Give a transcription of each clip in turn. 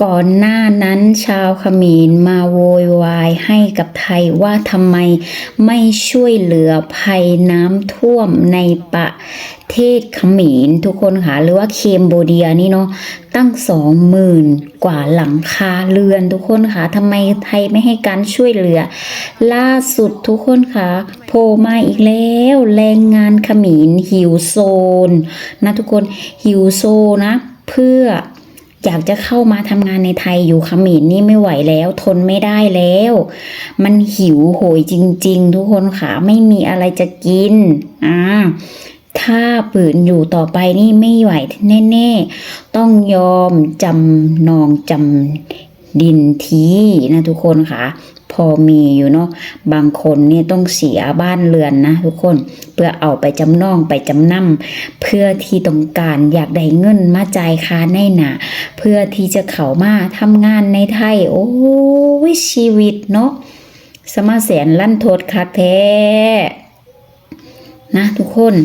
ກ່ອນໜ້ານັ້ນ ຊາວຂະເໝນມາໂວຍວາຍໃຫ້ກັບໄທວ່າ ທຳໄມໄມ່ຊ່ວຍເຫຼືອໄພນ້ຳຖ້ວມໃນປະເທດຂະເໝນ ທຸກຄົນຂະ ຫຼືວ່າເຄມໂບເດຍນີ້ເນາະ ຕັ້ງສອງໝື່ນກວ່າຫຼັງຄາເຮືອນ ທຸກຄົນຂະ ທຳໄມໄທໄມ່ໃຫ້ການຊ່ວຍເຫຼືອ? ລ່າສຸດ ທຸກຄົນຂະ ໂຜມາອີກແລ້ວ ແຮງງານຂະເໝນຫິວໂຊນນະ ທຸກຄົນ ຫິວໂຊນນະ ເພື່ອ ຢາກຈະເຂົ້າມາທຳງານໃນໄທ ຢູ່ຂະເໝນນີ້ໄມ່ໄຫວແລ້ວ ທົນໄມ່ໄດ້ແລ້ວ ມັນຫິວໂຫຍຈິງໆ ທຸກຄົນຂະ ໄມ່ມີອະໄລຈະກິນ ອາ ຖ້າຝືນຢູ່ຕໍ່ໄປນີ້ໄມ່ໄຫວແນ່ໆ ຕ້ອງຍອມຈຳນອງຈຳດິນທີ່ນະ ທຸກຄົນຂະ. ພໍມີຢູ່ເນາະ ບາງຄົນນີ້ຕ້ອງເສຍບ້ານເຮືອນນະທຸກຄົນ ເພື່ອເອົາໄປຈຳນອງໄປຈຳນຳ ເພື່ອທີ່ຕ້ອງການຢາກໄດ້ເງິນມາຈ່າຍຄ່ານາຍໜ້າ ເພື່ອທີ່ຈະເຂົ້າມາທຳງານໃນໄທ. ໂອ້ຍ ຊີວິດເນາະ ສະມາແສນລັນທົດຄັກແທ້. ນະທຸກຄົນ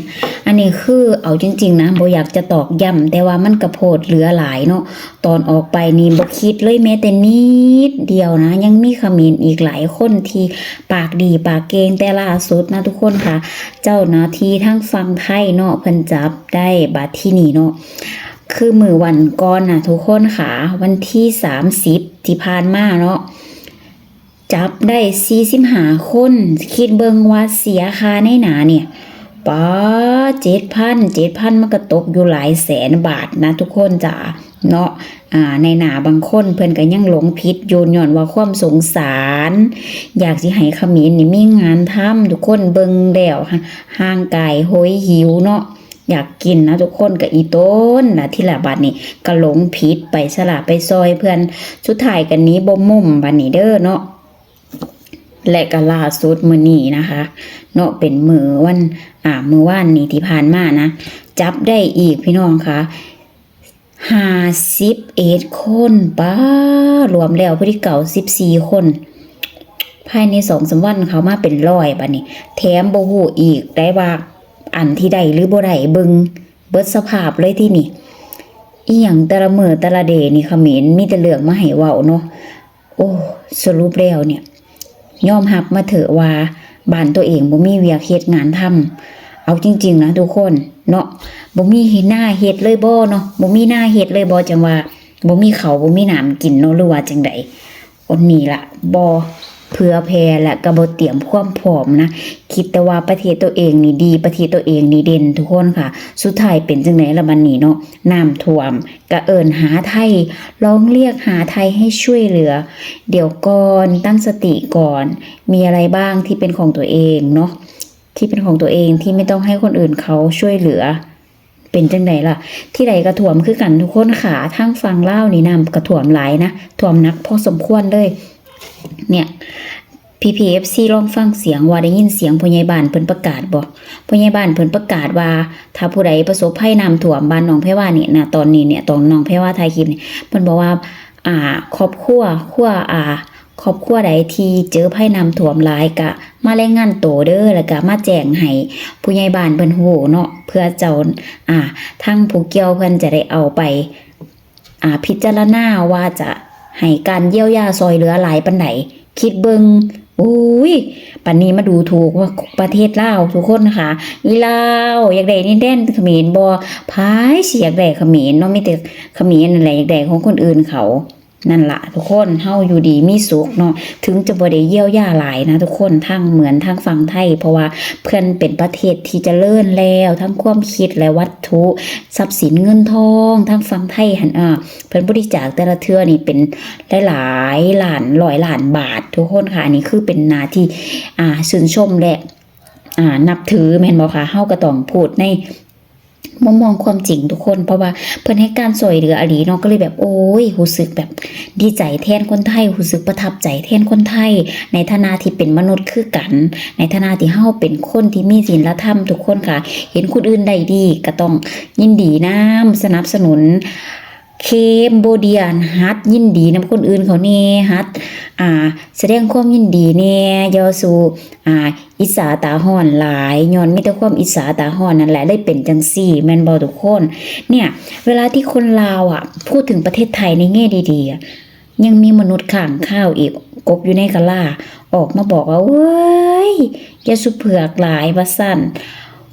ອັນນີ້ຄືເອົາຈິງໆນະ ບໍ່ຢາກຈະຕອກຢ້ຳ ແຕ່ວ່າມັນກະໂພດເຫຼືອຫຼາຍເນາະ ຕອນອອກໄປນີ້ບໍ່ຄິດເລີຍແມ້ແຕ່ນິດດຽວນະ ຍັງມີຂະເໝນອີກຫຼາຍຄົນທີ່ປາກດີປາກເກັ່ງ ແຕ່ລ່າສຸດນະທຸກຄົນຂະ ເຈົ້າໜ້າທີ່ທາງຝັ່ງໄທເນາະ ເພິ່ນຈັບໄດ້ ບາດທີນີ້ເນາະ ຄືມື້ວັນກ່ອນນະທຸກຄົນຂະ ວັນທີສາມສິບທີ່ຜ່ານມາເນາະ ຈັບໄດ້ສີ່ສິບຫ້າຄົນ ຄິດເບິ່ງວ່າເສຍຄ່ານາຍໜ້ານີ້ ປາ ເຈັດພັນ ເຈັດພັນ ມັນກະຕົກຢູ່ຫຼາຍແສນບາດນະທຸກຄົນຈ໋າເນາະ. ອາ ນາຍໜ້າບາງຄົນເພິ່ນກະຍັງຫຼົງຜິດຢູ່ ຍ້ອນວ່າຄວາມສົງສານ ຢາກຊິໃຫ້ຂະເໝນນີ້ມີງານທຳ ທຸກຄົນເບິ່ງແລ້ວ ຮ່າງກາຍໂຫຍຫິວເນາະ. ຢາກກິນນະທຸກຄົນ ກະອີ່ຕົນລະທີລະ ບາດນີ້ກະຫຼົງຜິດໄປຊະລະ ໄປຊ່ອຍເພິ່ນ ສຸດທ້າຍກະໜີບໍ່ມຸມບາດນີ້ເດີເນາະ. ແລະກະລ່າສຸດມື້ນີ້ນະຄະເນາະ ເປັນມື້ວັນ ອາ ມື້ວານນີ້ທີ່ຜ່ານມານະ ຈັບໄດ້ອີກພີ່ນ້ອງຄະ ຫ້າສິບເອັດຄົນ ປາ ລວມແລ້ວພໍດີເກົ້າສິບສີ່ຄົນ ພາຍໃນສອງສາມວັນເຂົ້າມາເປັນຮ້ອຍບາດນີ້ ແຖມບໍ່ຮູ້ອີກໄດ້ວ່າ ອັນທີ່ໄດ້ຫຼືບໍ່ໄດ້ ເບິ່ງເບິດສະພາບເລີຍທີນີ້. ອີ່ຫຍັງແຕ່ລະມື້ແຕ່ລະເດນີ້ ຂະເໝນມີແຕ່ເລື່ອງມາໃຫ້ເວົ້າເນາະ. ໂອ້ ສະຫຼຸບແລ້ວນີ້ ຍອມຮັບມາເຖາະວ່າ ບ້ານໂຕເອງບໍ່ມີວຽກເຮັດງານທຳ. ເອົາຈິງໆນະທຸກຄົນເນາະ ບໍ່ມີນາເຮັດເລີຍບໍ່ເນາະ ບໍ່ມີນາເຮັດເລີຍບໍ່ ຈັ່ງວ່າບໍ່ມີເຂົ້າບໍ່ມີນ້ຳກິນເນາະ ຫຼືວ່າຈັ່ງໃດ? ອັນນີ້ລະ ບໍ່ເຜື່ອແຜ່ ແລະກະບໍ່ຕຽມຄວາມພ້ອມນະ ຄິດແຕ່ວ່າປະເທດໂຕເອງນີ້ດີ ປະເທດໂຕເອງນີ້ເດັ່ນ ທຸກຄົນຂະ ສຸດທ້າຍເປັນຈັ່ງໃດລະບາດນີ້ເນາະ? ນ້ຳຖ້ວມ ກະເອີ້ນຫາໄທ ຮ້ອງລຽກຫາໄທໃຫ້ຊ່ວຍເຫຼືອ. ດຽວກ່ອນ ຕັ້ງສະຕິກ່ອນ ມີອະໄລບ້າງທີ່ເປັນຂອງຕົວເອງເນາະ ທີ່ເປັນຂອງຕົວເອງ ທີ່ໄມ່ຕ້ອງໃຫ້ຄົນອື່ນເຂົາຊ່ວຍເຫຼືອ. ເປັນຈັ່ງໃດລະ? ທີ່ໃດກະຖ້ວມຄືກັນທຸກຄົນຂະ ທາງຝັ່ງລາວນີ້ນ້ຳກະຖ້ວມຫຼາຍນະ ຖ້ວມໜັກພໍສົມຄວນເລີຍ. ເນຍ ພີ່ໆ ເອັຟຊີ ລອງຟັງສຽງວ່າ ໄດ້ຍິນສຽງຜູ້ໃຫຍ່ບ້ານເພິ່ນປະກາດບໍ່? ຜູ້ໃຫຍ່ບ້ານເພິ່ນປະກາດວ່າ ຖ້າຜູ້ໃດປະສົບໄພນ້ຳຖ້ວມ ບ້ານນ້ອງແພວານີ້ນະ ຕອນນີ້ເນຍ ຕອນນ້ອງແພວາຖ່າຍຄລິບນີ້ ເພິ່ນບອກວ່າ ອາ ຄອບຄົວ ຄົວ ອາ ຄອບຄົວໃດທີ່ເຈີໄພນ້ຳຖ້ວມຫຼາຍ ກະມາລາຍງານໂຕເດີ ແລ້ວກະມາແຈ້ງໃຫ້ຜູ້ໃຫຍ່ບ້ານເພິ່ນຮູ້ເນາະ ເພື່ອເຈົ້າ ອາ ທາງຜູ້ກ່ຽວເພິ່ນຈະໄດ້ເອົາໄປ ອາ ພິຈາລະນາວ່າຈະໃຫ້ການຢຽວຢາຊ່ອຍເຫຼືອຫຼາຍປານໃດ. ຄິດເບິ່ງ ໂອ້ຍ ປານນີ້ມາດູຖູກປະເທດລາວ ທຸກຄົນຂະ. ອີລາວຢາກໄດ້ດິນແດນຂະເໝນບໍ່? ໃຜຊິຢາກໄດ້ຂະເໝນເນາະ ມີແຕ່ຂະເໝນນັ້ນແຫຼະຢາກໄດ້ຂອງຄົນອື່ນເຂົາ. ນັ້ນລະທຸກຄົນ ເຮົາຢູ່ດີມີສຸກເນາະ ເຖິງຈະບໍ່ໄດ້ຢຽວຢາຫຼາຍນະທຸກຄົນ ທາງເໝືອນທາງຝັ່ງໄທ ເພາະວ່າເພິ່ນເປັນປະເທດທີ່ຈະເລີນແລ້ວ ທັງຄວາມຄິດ ແລະ ວັດຖຸ ຊັບສິນເງິນທອງ ທາງຝັ່ງໄທຫັ້ນ ເອີ ເພິ່ນບໍລິຈາກແຕ່ລະເທື່ອນີ້ເປັນຫຼາຍໆລ້ານ ຮ້ອຍລ້ານບາດ ທຸກຄົນຂະ. ອັນນີ້ຄືເປັນໜ້າທີ່ ອາ ຊື່ນຊົມ ແລະ ອາ ນັບຖືແມ່ນບໍ່ຄະ? ເຮົາກະຕ້ອງພູດໃນ ມຸມມອງຄວາມຈິງທຸກຄົນ ເພາະວ່າເພິ່ນໃຫ້ການຊ່ວຍເຫຼືອອີ່ຫຼີເນາະ ກະເລີຍແບບ ໂອ້ຍ ຮູ້ສຶກແບບດີໃຈແທນຄົນໄທ ຮູ້ສຶກປະທັບໃຈແທນຄົນໄທ ໃນຖານະທີ່ເປັນມະນຸດຄືກັນ ໃນຖານະທີ່ເຮົາເປັນຄົນທີ່ມີສິນລະທຳ ທຸກຄົນກະເຫັນຄົນອື່ນໄດ້ດີ ກະຕ້ອງຍິນດີນຳ ສະໜັບສະໜູນ Cambodia ຫັ້ນ ຫັດຍິນດີນຳຄົນອື່ນເຂົາແດ່ ຫັດ ອ່າ ສະແດງຄວາມຍິນດີແດ່ ຢ່າສູ່ ອ່າ ອິດສາຕາຮ້ອນຫຼາຍ ຍ້ອນມີແຕ່ຄວາມອິດສາຕາຮ້ອນນັ້ນແຫຼະ ເລີຍເປັນຈັ່ງຊີ້ ແມ່ນບໍ່ທຸກຄົນ? ເນ່ຍ ເວລາທີ່ຄົນລາວອະ ພູດເຖິງປະເທດໄທໃນແງ່ດີໆອະ ຍັງມີມະນຸດຂ້າງຄາວອີກ ກົບຢູ່ໃນກະລາ ອອກມາບອກວ່າ ເວີຍ ຢ່າສູ່ເຜືອກຫຼາຍ ວ່າຊັ້ນ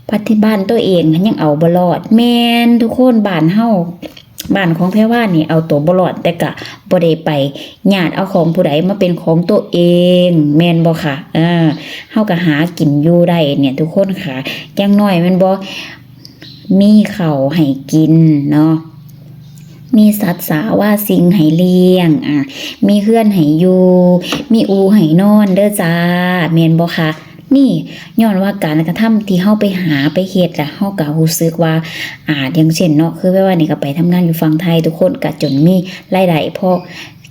ປະເທດບ້ານໂຕເອງຫັ້ນຍັງເອົາບໍ່ລອດ. ແມ່ນທຸກຄົນ ບ້ານເຮົາ ບ້ານຂອງແພວານີ້ເອົາໂຕບໍ່ລອດ ແຕ່ກະບໍ່ໄດ້ໄປຍາດເອົາຂອງຜູ້ໃດມາເປັນຂອງໂຕເອງ ແມ່ນບໍ່ຄະ? ເອີ ເຮົາກະຫາກິນຢູ່ໄດ້ເນ່ຍທຸກຄົນຂະ ຢ່າງໜ້ອຍແມ່ນບໍ່ ມີເຂົ້າໃຫ້ກິນເນາະ ມີສັດສາວາສິ່ງໃຫ້ລ້ຽງ ອາ ມີເຮືອນໃຫ້ຢູ່ ມີອູ່ໃຫ້ນອນເດີຈ້າ ແມ່ນບໍ່ຄະ? ນີ້ ຍ້ອນວ່າການກະທຳທີ່ເຮົາໄປຫາໄປເຮັດລະ ເຮົາກະຮູ້ສຶກວ່າ ອາ ຢ່າງເຊັ່ນເນາະ ຄືແບບວ່ານີ້ກະໄປທຳງານຢູ່ຝັ່ງໄທ ທຸກຄົນກະຈົນມີລາຍໄດ້ພໍ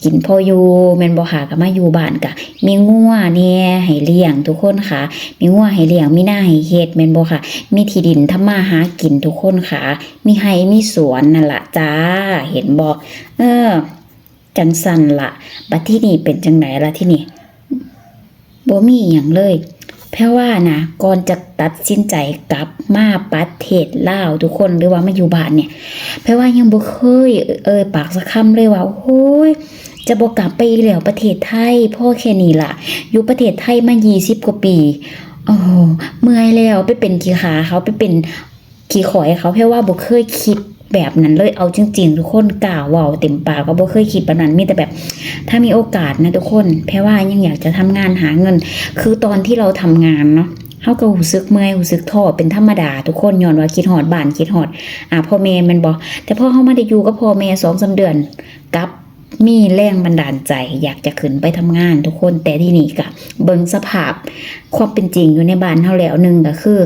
ກິນພໍຢູ່ ແມ່ນບໍ່ຄະ? ກະມາຢູ່ບ້ານກະມີງົວແດ່ໃຫ້ລ້ຽງທຸກຄົນຄະ ມີງົວໃຫ້ລ້ຽງ ມີນາໃຫ້ເຮັດ ແມ່ນບໍ່ຄະ? ມີທີ່ດິນທຳມາຫາກິນທຸກຄົນຄະ ມີໄຮ່ມີສວນນັ້ນລະຈ້າ ເຫັນບໍ່? ເອີ ຈັ່ງຊັ້ນລະ ບັດທີນີ້ເປັນຈັ່ງໃດລະທີນີ້? ບໍ່ມີອີ່ຫຍັງເລີຍ. ແພວານະ ກ່ອນຈະຕັດສິນໃຈກັບມາປະເທດລາວທຸກຄົນ ຫຼືວ່າມາຢູ່ບ້ານນີ້ ແພວາຍັງບໍ່ເຄີຍເອີ່ຍປາກສັກຄຳເລີຍວ່າ ໂອ້ຍ ຈະບໍ່ກັບໄປອີກແລ້ວປະເທດໄທ ພໍແຄ່ນີ້ລະ ຢູ່ປະເທດໄທມາຊາວກວ່າປີ ໂອ້ ເມື່ອຍແລ້ວ ໄປເປັນຂີ້ຂ້າເຂົາ ໄປເປັນ ຂີ້ຂ້ອຍເຂົາ ແພວາບໍ່ເຄີຍຄິດແບບນັ້ນເລີຍ ເອົາຈິງໆ ທຸກຄົນ ກ້າເວົ້າເຕັມປາກວ່າບໍ່ເຄີຍຄິດປານນັ້ນ ມີແຕ່ແບບ ຖ້າມີໂອກາດນະທຸກຄົນ ແພວາຍັງຢາກຈະທຳງານຫາເງິນ ຄືຕອນທີ່ເຮົາທຳງານເນາະ ເຮົາກະຮູ້ສຶກເມື່ອຍ ຮູ້ສຶກທໍ້ເປັນທຳມະດາທຸກຄົນ ຍ້ອນວ່າຄິດຮອດບ້ານ ຄິດຮອດ ອາ ພໍ່ແມ່ແມ່ນບໍ່? ແຕ່ພໍເຮົາມາໄດ້ຢູ່ກັບພໍ່ແມ່ສອງສາມເດືອນ ກັບມີແຮງບັນດານໃຈ ຢາກຈະຂຶ້ນໄປທຳງານທຸກຄົນ ແຕ່ທີ່ນີ້ກະເບິ່ງສະພາບຄວາມເປັນຈິງຢູ່ໃນບ້ານເຮົາແລ້ວ ໜຶ່ງກະຄື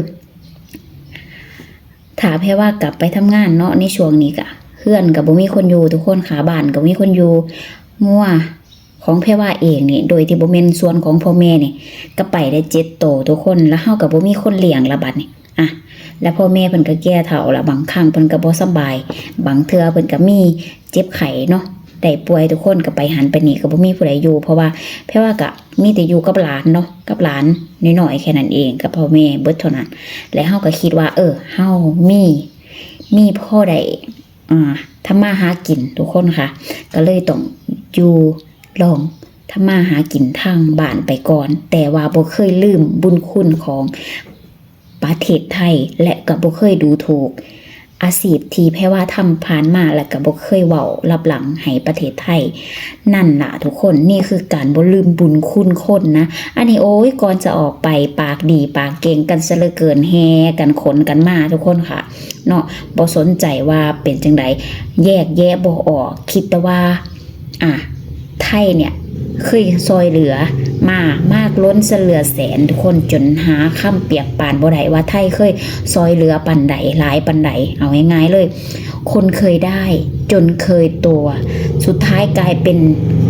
ຖ້າແພວາກັບໄປທຳງານເນາະ ໃນຊ່ວງນີ້ກະ ເຮືອນກະບໍ່ມີຄົນຢູ່ທຸກຄົນ ຄາບ້ານກະບໍ່ມີຄົນຢູ່ ງົວຂອງແພວາເອງນີ້ ໂດຍທີ່ບໍ່ແມ່ນສ່ວນຂອງພໍ່ແມ່ນີ້ ກະໄປໄດ້ເຈັດໂຕທຸກຄົນ ລະເຮົາກະບໍ່ມີຄົນລ້ຽງລະບັດນີ້ ອະ ລະພໍ່ແມ່ເພິ່ນກະແກ່ເຖົ້າລະ ບາງຄັ້ງເພິ່ນກະບໍ່ສະບາຍ ບາງເທື່ອເພິ່ນກະມີເຈັບໄຂ້ເນາະ ໄດ້ປ່ວຍ ທຸກຄົນກະໄປຫັ້ນໄປນີ້ ກະບໍ່ມີຜູ້ໃດຢູ່ ເພາະວ່າແພວາກະ ມີແຕ່ຢູ່ກັບຫຼານເນາະ ກັບຫຼານນ້ອຍໆ ແຄ່ນັ້ນເອງ ກັບພໍ່ແມ່ເບິດເທົ່ານັ້ນ ແລະເຮົາກະຄິດວ່າ ເອີ ເຮົາມີ ມີພໍໄດ້ ອ່າ ທຳມາຫາກິນທຸກຄົນຄະ ກະເລີຍຕ້ອງຢູ່ລອງທຳມາຫາກິນທາງບ້ານໄປກ່ອນ ແຕ່ວ່າບໍ່ເຄີຍລືມບຸນຄຸນຂອງ ປະເທດໄທ ແລະກະບໍ່ເຄີຍດູຖູກອາຊີບທີ່ແພວາທຳຜ່ານມາ ແລະກະບໍ່ເຄີຍເວົ້າລັບຫຼັງໃຫ້ປະເທດໄທນັ້ນລະທຸກຄົນ ນີ້ຄືການບໍ່ລືມບຸນຄຸນຄົນນະ ອັນນີ້ ໂອ້ຍ ກ່ອນຈະອອກໄປ ປາກດີປາກເກັ່ງກັນຊະເຫຼືອເກີນ ແຫ່ກັນຂົນກັນມາທຸກຄົນຄະເນາະ ບໍ່ສົນໃຈວ່າເປັນຈັ່ງໃດ ແຍກແຍະບໍ່ອອກ ຄິດແຕ່ວ່າ ອ່າ ໄທເນ່ຍເຄີຍຊ່ອຍເຫຼືອມາມາກລົ້ນຊະເຫຼືອແສນ ທຸກຄົນຈົນຫາຄຳປຽກປານບໍ່ໄດ້ວ່າໄທເຄີຍຊ່ອຍເຫຼືອປານໃດ ຫຼາຍປານໃດ ເອົາງ່າຍໆເລີຍ ຄົນເຄີຍໄດ້ຈົນເຄີຍຕົວະ ສຸດທ້າຍກາຍເປັນ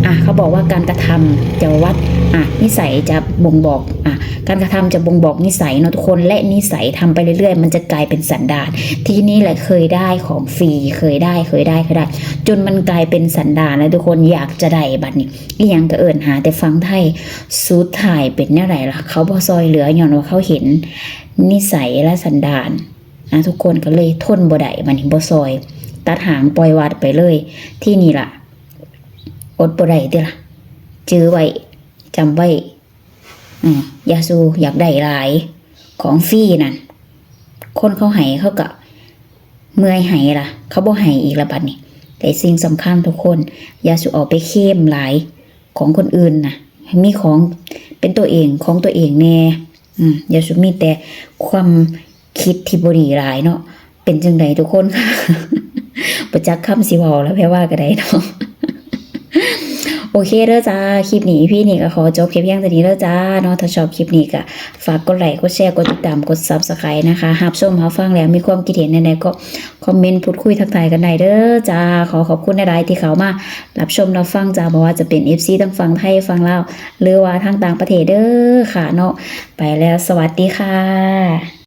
ອ່າ ເຂົາບອກວ່າການກະທຳຈະວັດ ອ່າ ນິໄສຈະບົ່ງບອກ ອ່າ ການກະທຳຈະບົ່ງບອກນິໄສເນາະທຸກຄົນ ແລະນິໄສທຳໄປເລື້ອຍໆ ມັນຈະກາຍເປັນສັນດານ ທີນີ້ແຫຼະເຄີຍໄດ້ຂອງຟຣີ ເຄີຍໄດ້ ເຄີຍໄດ້ ເຄີຍໄດ້ ຈົນມັນກາຍເປັນສັນດານແລ້ວທຸກຄົນ ຢາກຈະໄດ້ບັດນີ້ ອີ່ຫຍັງກະເອີ້ນຫາແຕ່ຝັ່ງໄທ ສຸດທ້າຍເປັນແນວໃດລະ ເຂົາບໍ່ຊ່ອຍເຫຼືອ ຍ້ອນວ່າເຂົາເຫັນນິໄສ ແລະສັນດານ ອ່າ ທຸກຄົນກະເລີຍທົນບໍ່ໄດ້ ບັດນີ້ບໍ່ຊ່ອຍ ຕັດຫາງປ່ອຍວັດໄປເລີຍ ທີນີ້ລະ ອົດບໍ່ໄດ້ຕິລະ ຈື່ໄວ້ ຈຳໄວ້ ອືມ ຢ່າສູ່ຢາກໄດ້ຫຼາຍ ຂອງຟຣີນັ້ນ ຄົນເຂົາໃຫ້ເຂົາກະເມື່ອຍໃຫ້ລະ ເຂົາບໍ່ໃຫ້ອີກລະບັດນີ້ ແຕ່ສິ່ງສຳຄັນທຸກຄົນ ຢ່າສູ່ເອົາໄປເຄມຫຼາຍ ຂອງຄົນອື່ນນະ ໃຫ້ມີຂອງເປັນໂຕເອງ ຂອງໂຕເອງແດ່ ອືມ ຢ່າສູ່ມີແຕ່ຄວາມຄິດທີ່ບໍ່ດີຫຼາຍເນາະ ເປັນຈັ່ງໃດທຸກຄົນ ບໍ່ຈັກຄຳຊິເວົ້າລະ ແພວາກະໄດ້ເນາະ ໂອເຄເດີຈ້າ ຄລິບນີ້ ອີພີນີ້ກະຂໍຈົບຄລິບພຽງເທົ່ານີ້ເດີຈ້າເນາະ ຖ້າຊອບຄລິບນີ້ກະຝາກກົດໄລ ກົດແຊ ກົດຕິດຕາມ ກົດ Subscribe ນະຄະ ຮັບຊົມຮັບຟັງແລ້ວມີຄວາມຄິດເຫັນແນວໃດກະຄອມເມັນພູດຄຸຍທັກທາຍກັນໄດ້ເດີຈ້າ ຂໍຂອບຄຸນຫຼາຍໆທີ່ເຂົ້າມາຮັບຊົມຮັບຟັງຈ້າ ບໍ່ວ່າຈະເປັນເອັຟຊີທາງຝັ່ງໄທ ຝັ່ງລາວ ຫຼືວ່າທາງຕ່າງປະເທດເດີຄະເນາະ ໄປແລ້ວ ສະຫວັດດີຄ່ະ.